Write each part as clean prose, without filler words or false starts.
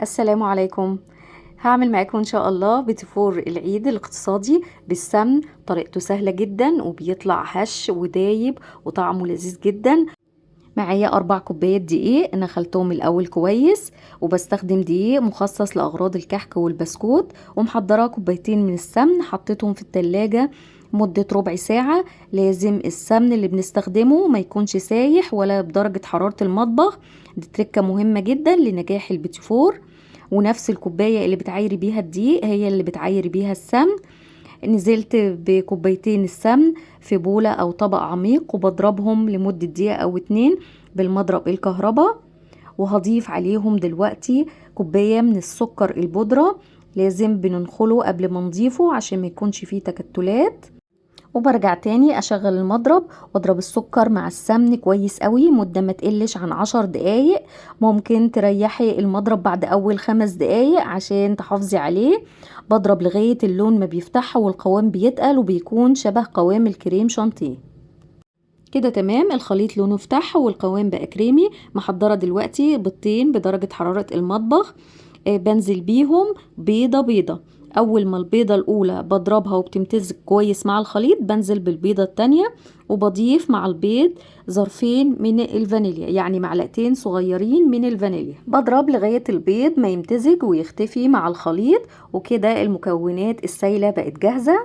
السلام عليكم. هعمل معاكم ان شاء الله بيتيفور العيد الاقتصادي بالسمن. طريقته سهلة جدا وبيطلع هش ودايب وطعمه لذيذ جدا. معايا 4 كوبايات دقيق نخلتهم الاول كويس، وبستخدم دقيق مخصص لاغراض الكحك والبسكوت، ومحضره كوبايتين من السمن حطيتهم في التلاجة مدة ربع ساعة. لازم السمن اللي بنستخدمه ما يكونش سايح ولا بدرجة حرارة المطبخ، دي تركة مهمة جدا لنجاح البيتيفور. ونفس الكوباية اللي بتعايري بيها الدقيق هي اللي بتعايري بيها السمن. نزلت بكوبايتين السمن في بولة او طبق عميق وبضربهم لمدة دقيقة او 2 بالمضرب الكهرباء، وهضيف عليهم دلوقتي كوباية من السكر البودرة، لازم بننخله قبل ما نضيفه عشان ما يكونش فيه تكتلات. وبرجع تاني اشغل المضرب واضرب السكر مع السمن كويس قوي مدة ما تقلش عن 10 دقايق. ممكن تريحي المضرب بعد اول 5 دقايق عشان تحافظي عليه. بضرب لغاية اللون ما بيفتح والقوام بيتقل وبيكون شبه قوام الكريم شانتيه كده. تمام، الخليط لونه فتح والقوام بقى كريمي. محضرة دلوقتي بيضتين بدرجة حرارة المطبخ، بنزل بيهم بيضة بيضة. اول ما البيضة الاولى بضربها وبتمتزج كويس مع الخليط بنزل بالبيضة التانية، وبضيف مع البيض ظرفين من الفانيليا، يعني معلقتين صغيرين من الفانيليا. بضرب لغاية البيض ما يمتزج ويختفي مع الخليط، وكده المكونات السايلة بقت جاهزة.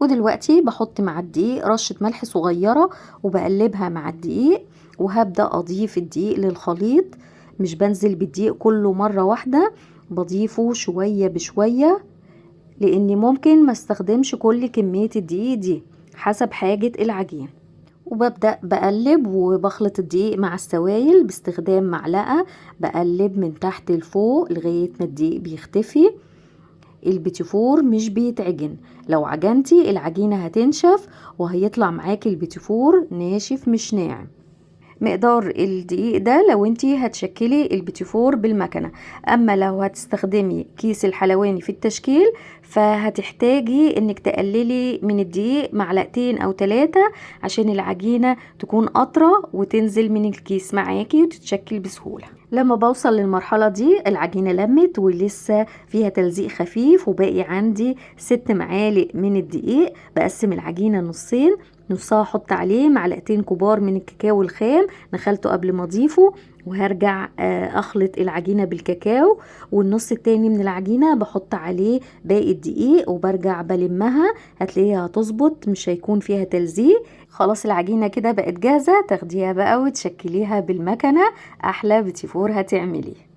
ودلوقتي بحط مع الدقيق رشة ملح صغيرة وبقلبها مع الدقيق، وهبدأ أضيف الدقيق للخليط. مش بنزل بالدقيق كله مرة واحدة، بضيفه شوية بشوية، لأني ممكن ما استخدمش كل كمية الدقيق دي حسب حاجة العجين. وببدأ بقلب وبخلط الدقيق مع السوائل باستخدام معلقة، بقلب من تحت لفوق لغاية ما الدقيق بيختفي. البيتيفور مش بيتعجن، لو عجنتي العجينة هتنشف وهيطلع معاكي البيتيفور ناشف مش ناعم. مقدار الدقيق ده لو انتي هتشكلي البيتيفور بالمكنة، اما لو هتستخدمي كيس الحلواني في التشكيل فهتحتاجي انك تقللي من الدقيق معلقتين او 3 عشان العجينة تكون اطرى وتنزل من الكيس معاكي وتتشكل بسهولة. لما بوصل للمرحلة دي العجينة لمت ولسه فيها تلزيق خفيف وباقي عندي 6 معالق من الدقيق، بقسم العجينة نصين، نصها احط عليه معلقتين كبار من الكاكاو الخام نخلته قبل ما اضيفه، وهرجع اخلط العجينة بالكاكاو، والنص التاني من العجينة بحط عليه باقي الدقيق وبرجع بلمها، هتلاقيها هتظبط مش هيكون فيها تلزيق. خلاص العجينة كده بقت جاهزة، تاخديها بقى وتشكليها بالمكنة، احلى بيتيفور هتعمليه.